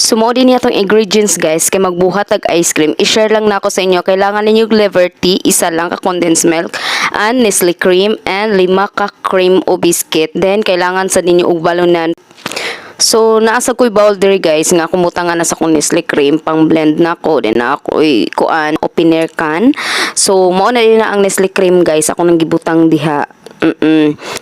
So mao din atong ingredients, guys, kay magbuhat og ice cream. I-share lang nako sa inyo. Kailangan ninyo og Liberty, isa lang ka condensed milk, and Nestle cream and lima ka cream o biscuit. Then kailangan sa ninyo og balunan. So, naa sa ko'y bowl diri, guys, nga akong butangan na sa akong Nestle cream, pang blend na ko, then na ako kuan opener can. So, mao na din na ang Nestle cream, guys, ako nang gibutang diha.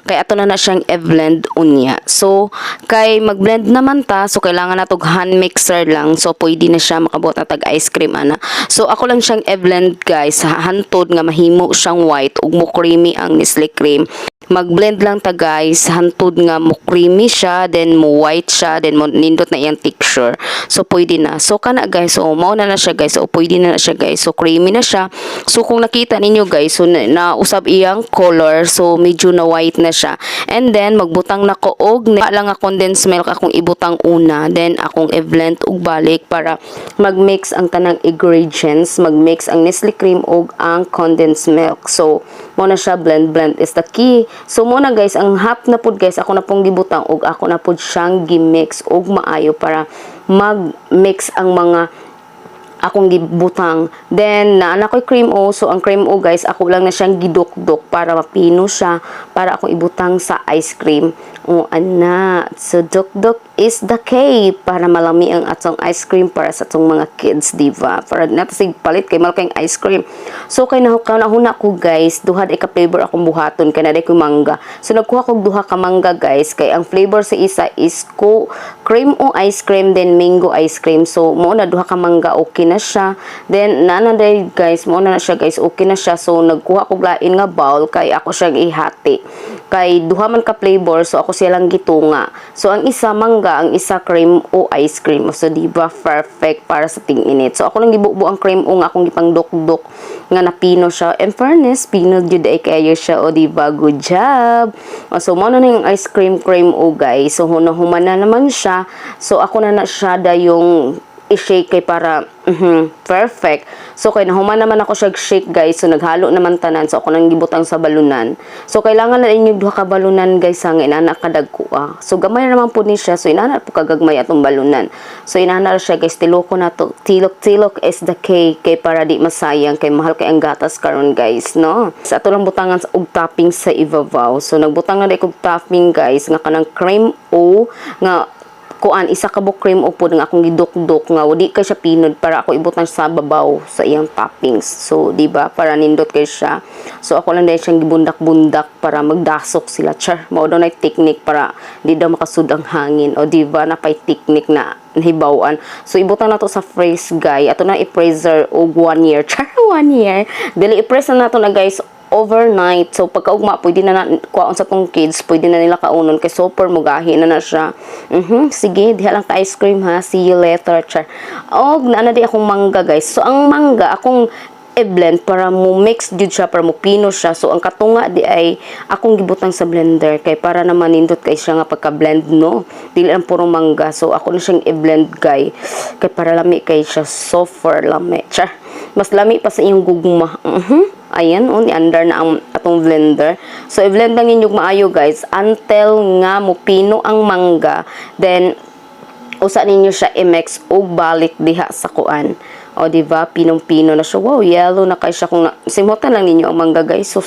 Kay ato na na siyang i-blend unya. So, kay mag-blend naman ta, so kailangan na tog hand mixer lang. So, pwede na siya makabuhat na tag ice cream ana. So, ako lang siyang i-blend, guys, hantod nga mahimo siyang white ug mo creamy ang Nestle cream. Mag-blend lang ta, guys, hantod nga mo creamy siya, then mo white siya, then mo nindot na iyang texture. So pwede na. So kana, guys, so mao na na siya, guys. So pwede na na siya, guys. So creamy na siya. So kung nakita ninyo, guys, so na usab iyang color, so medyo na white na siya. And then magbutang na ko og na lang nga condensed milk akong ibutang una, then akong i-blend og balik para mag-mix ang tanang ingredients, mag-mix ang Nestle cream ug ang condensed milk. So mo na siya, blend blend is the key. So mo na, guys, ang half na pud, guys, ako na pong gibutang ug ako na pud siyang gi-mix og maayo para mag-mix ang mga akong gibutang. Then, naa na ko'y cream o. So, ang cream o, guys, ako lang na siyang gidukdok para mapino siya, para akong ibutang sa ice cream. O, ana. So, dukdok is the key para malami ang atong ice cream para sa atong mga kids, di ba? Para nato sig palit kay mahal kayong ice cream. So, kay nahuna ko, guys, duha ka flavor akong buhaton kay naa ko mangga. So, nagkuha kog duha ka mangga, guys, kay ang flavor sa isa is ko cream o ice cream, then mango ice cream. So, mo na duha ka mangga, okay na siya. Then, nana day, guys, mo na na siya, guys, okay na siya. So, nagkuha kog lain nga bowl kay ako siyang ihati. Kay duha man ka flavor, so ako siya lang gitunga. So, ang isa mangga, ang isa cream o ice cream. So, di ba perfect para sa ting-init? So, ako lang gibubo ang cream o nga akong gipangdukduk nga napino siya. In fairness, pino gyud ay kayo siya. O, di ba? Good job. O, so, mo na na yung ice cream cream o, guys. So, human na naman siya. So, ako na na siya da yung i-shake kay para perfect. So kay nahuman naman ako siya shake, guys. So naghalo naman tanan. So ako nang gibutang sa balunan. So kailangan na inyo duha ka balunan, guys, nga inana kadagko ah. So gamay na naman po ni siya. So inana po kagagmay atong balunan. So inana ra siya, guys, tiloko na to. Tilok tilok is the key kay para di masayang kay mahal kay ang gatas karon, guys, no. Sa ato lang butangan sa og topping sa ibabaw. So nagbutang na og topping, guys, nga kanang cream o nga kuan isa ka buok cream o pod nga akong gidukdok nga di kay siya pinod para ako ibutang sa babaw sa iyang toppings. So, di ba, para nindot kay siya. So, ako lang dahil siyang gibundak-bundak para magdasok sila. Char, mao daw na technique para di daw makasud ang hangin. O, di ba, napay technique na nahibaw-an. So, ibutang na to sa freeze, guys. Ato na i-freezer og one year. Char, one year. Dili, i-freeze na nato na, guys, overnight. So pagkaugma pwede na, na kuhaon sa tong kids, pwede na nila kaunon kay super mugahi na na siya. Sige, diha lang ka ice cream ha. See you later. Char. Og naa na di akong mangga, guys. So ang mangga akong i-blend para mo mix jud siya, para mo pino siya. So ang katunga di ay akong gibutang sa blender kay para naman nindot kay siya nga pagka-blend, no. Dili lang puro mangga. So ako na siyang i-blend, guy, kay para lami kay siya, super lami. Char. Mas lami pa sa iyong gugma. Ayan, oh, ni-under na ang atong blender. So, i-blend lang ninyo maayo, guys, until nga mo pino ang mangga. Then, usa ninyo siya i-mix og balik diha sa kuan. O, di ba? Pinong-pino na siya. Wow, yellow na kay siya. Kung na, simhutan lang ninyo ang mangga, guys. So,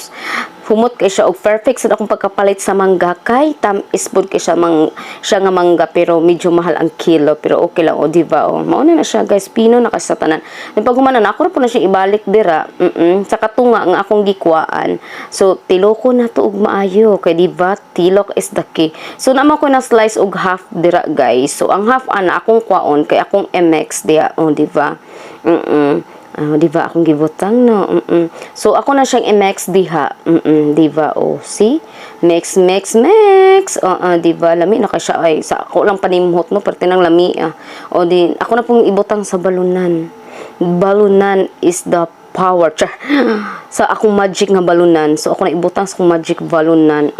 humot kay siya og perfect sa akong pagkapalit sa mangga kay tam-is pud kay siya mang siya nga mangga, pero medyo mahal ang kilo, pero okay lang. O, di ba? O, mao na na siya, guys, pino na kay sa tanan. Then pag human na ako ra po na siya ibalik dira sa katunga nga akong gikuhaan. So tiloko na to og maayo kay, di ba, tilok is the key. So naman ko na slice og half dira, guys. So ang half ana akong kwaon kay akong MX diha. O, di ba? Ah, di ba akong gibutang, no? So ako na siyang i-mix diha. Di ba? Oh, see? Mix, mix, mix. Oo, di ba? Lami na kay siya ay sa ako lang panimhot, no, parte nang lami ah. O di ako na pong ibutang sa balunan. Balunan is the power. Char. Sa akong magic nga balunan. So ako na ibutang sa akong magic balunan.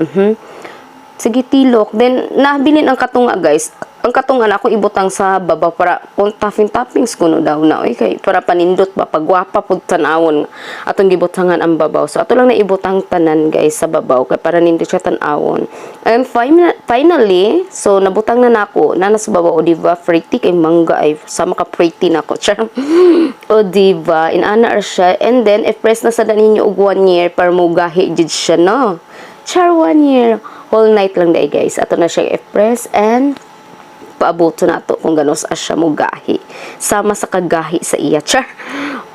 Sige, tilok. Then nabilin ang katunga, guys. Ang katong anak ko ibutang sa babaw para kung topping toppings kuno daw na, oy, kay para panindot ba, pagwapa pud tan-awon atong gibutangan ang babaw. So ato lang na ibutang tanan, guys, sa babaw kay para nindot siya tan-awon. And finally, so nabutang na nako na nasa babaw. O diba, pretty kay mangga ay sama ka pretty nako. Char. O diba, inana ra siya. And then i-press na sa ninyo og one year para mo gahi jud siya, no? Char, one year. Whole night lang dai, guys. Ato na siya i-press and paabuto nato kung ganos siya mo gahi. Sama sa kagahi sa iya. Char.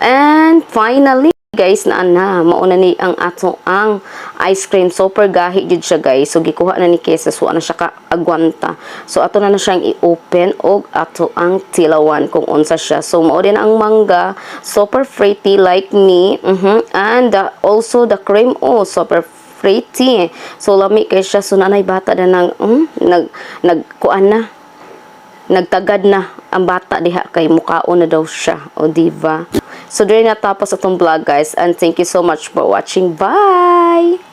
And finally, guys, na na mauna ni ang ato ang ice cream. Super gahi jud siya, guys. So gikuha na ni Kesa, so na siya ka agwanta. So ato na na siyang i-open og ato ang tilawan kung unsa siya. So mao din ang mangga, super pretty like me. And also the cream, oh, super pretty. So lami kay siya. So nanay bata na nang nag nagkuan na, nagtagad na ang bata diha kay mukaon na daw siya. O diba? So dire natapos atong vlog, guys, and thank you so much for watching. Bye.